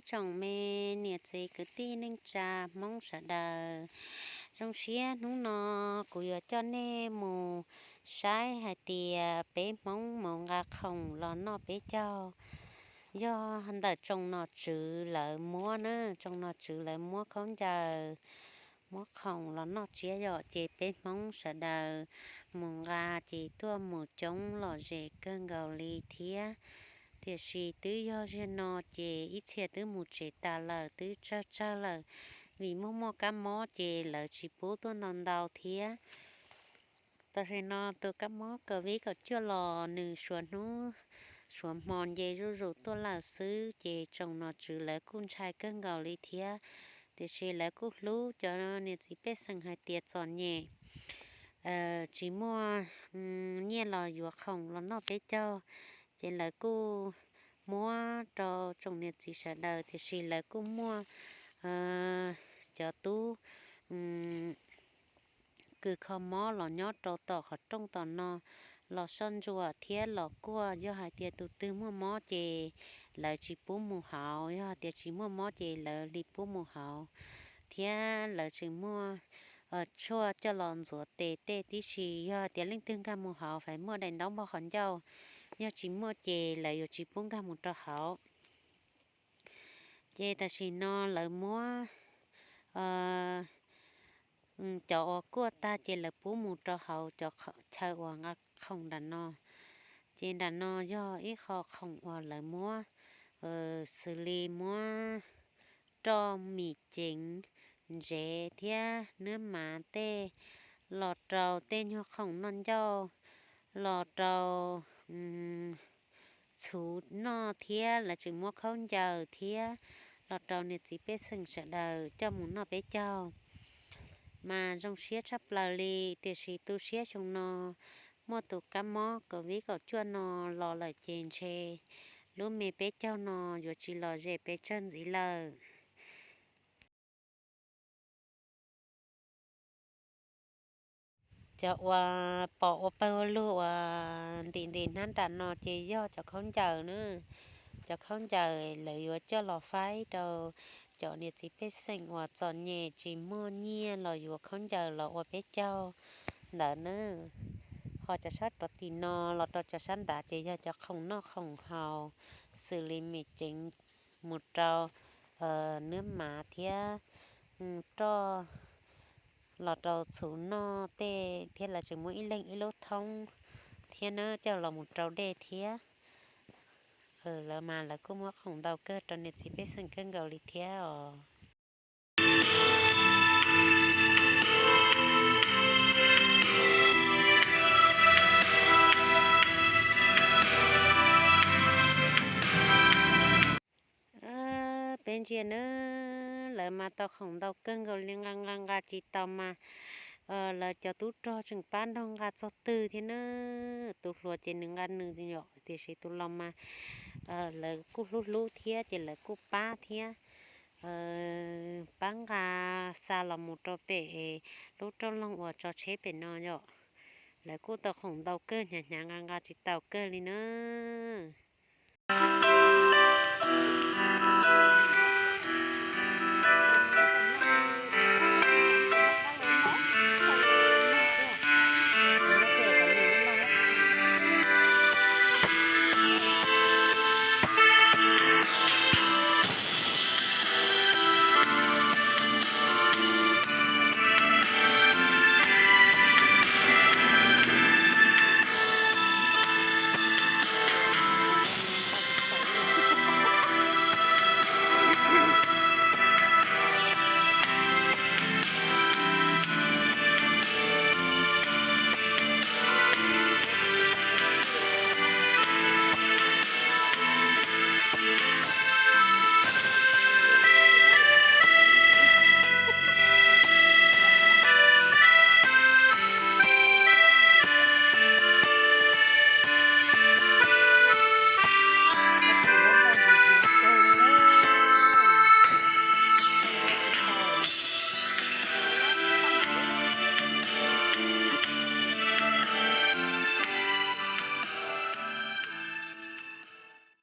Tsoom me niam txiv kwv tij neej tsa Hmoob sawv daws, zoo siab hnub no kuv yuav coj nej mus saib hais tias peb Hmoob mus nqa khoom los noj peb caug. Yog ntawm tsoom nom tswv lawv muab na, tsoom nom tswv lawv muab khaub ncaws, muab khoom los noj tsiab yom, ces peb Hmoob sawv daws mus nqa ces tuaj mus coob lom zem kawg nkaus li thiab. Tiam sis twb yog ziag no ces ib txhia twb mus tsev tas lawm, twb tsawg tsawg lawm, vim muaj muaj kab mob ces lawv tsis pub tuaj ntau ntau thiab. Tam sim no tus kab mob COVID kaum cuaj los nws suav hnub suav hmo nce zuj zus tuaj lawm xwb, ces tsoom nom tswv lawv kuj ntshai kawg nkaus li thiab. Tiam sis lawv kuj hlub cov niam txiv pej xeem hais tias txom nyem, tsis muaj nyiaj los yuav khoom los noj peb caug, ces lawv kuj muab rau tsoom niam txiv sawv daws, tiam sis lawv kuj muaj cov tub kws kho mob los nyob rau tom qhov rooj tom no los soj ntsuam thiab los kuaj. Yog hais tias tus twg muaj mob ces lawv tsis pub mus hauv, yog hais tias tsis muaj mob ces lawv li pub mus hauv, thiab lawv tseem muaj tshuaj coj los ntxuav tes tej tib si. Yog hais tias leej twg nkag mus hauv fais muaj daim ntaub npog qhov ncauj, yog tsis muaj ces lawv yuav tsis pub nkag mus rau hauv. Ces tam sim no lawv muab cov uas kuaj tag ces lawv pub mus rau hauv cov chaw uas nqa khoom nram no. Ces nram no yog ib qho khoom uas lawv muab xws li muab roj, mim ceev, ntsev thiab nab mav tej, los rau tej nyuag khoom noj ncauj, los rau txhuv noj thiab lawv tseem muab khaub ncaws thiab los rau niam txiv pej xeem sawv daws coj mus noj peb caug. Mas zoo siab tshaj plaws li, tiam sis tu siab xyoo no muaj tus kab mob COVID kaum cuaj no los lawm ces ntshe lub me peb caug no yuav tsis lom zem pes tsawg ntxiv lawm. Cov uas pom ua pawg ua lug uas ntim ntim hnab nram no ces yog cov khaub ncaws na. Cov khaub ncaws lawv yuav coj los faib rau cov niam txiv pej xeem uas txom nyem tsis muaj nyiaj los yuav khaub ncaws los ua peb caug ntawd na. Ho cov sab rov tim no los rau cov sab nrad ces yog cov khoom noj khoom haus xws li mim ceev mus rau nab mav thiab roj los rau txhuv noj tej thiab lawv tseem muab ib leeg ib lub thoob thiab na coj los mus rau dej thiab. Lawv mas lawv kuj muab khoom ntau kawg rau niam txiv pej xeem kawg nkaus li thiab os. Peb ntsia na, lawv mas tau khoom ntau kawg nkaus li, nqa nqa nqa tsis tau mas lawv cov tub rog tseem pab nrog nqa txog twg thiab na. Tus hluas ces nws nqa nws yom, tiam sis tus laus mas lawv kuj hlub hlub thiab ces lawv kuj pab thiab, pab nqa xa los mus rau pem lub rooj loog uas tso tsheb pem no yom. Lawv kuj tau khoom ntau kawg, hnyav hnyav nqa nqa tsis tau kawg li na.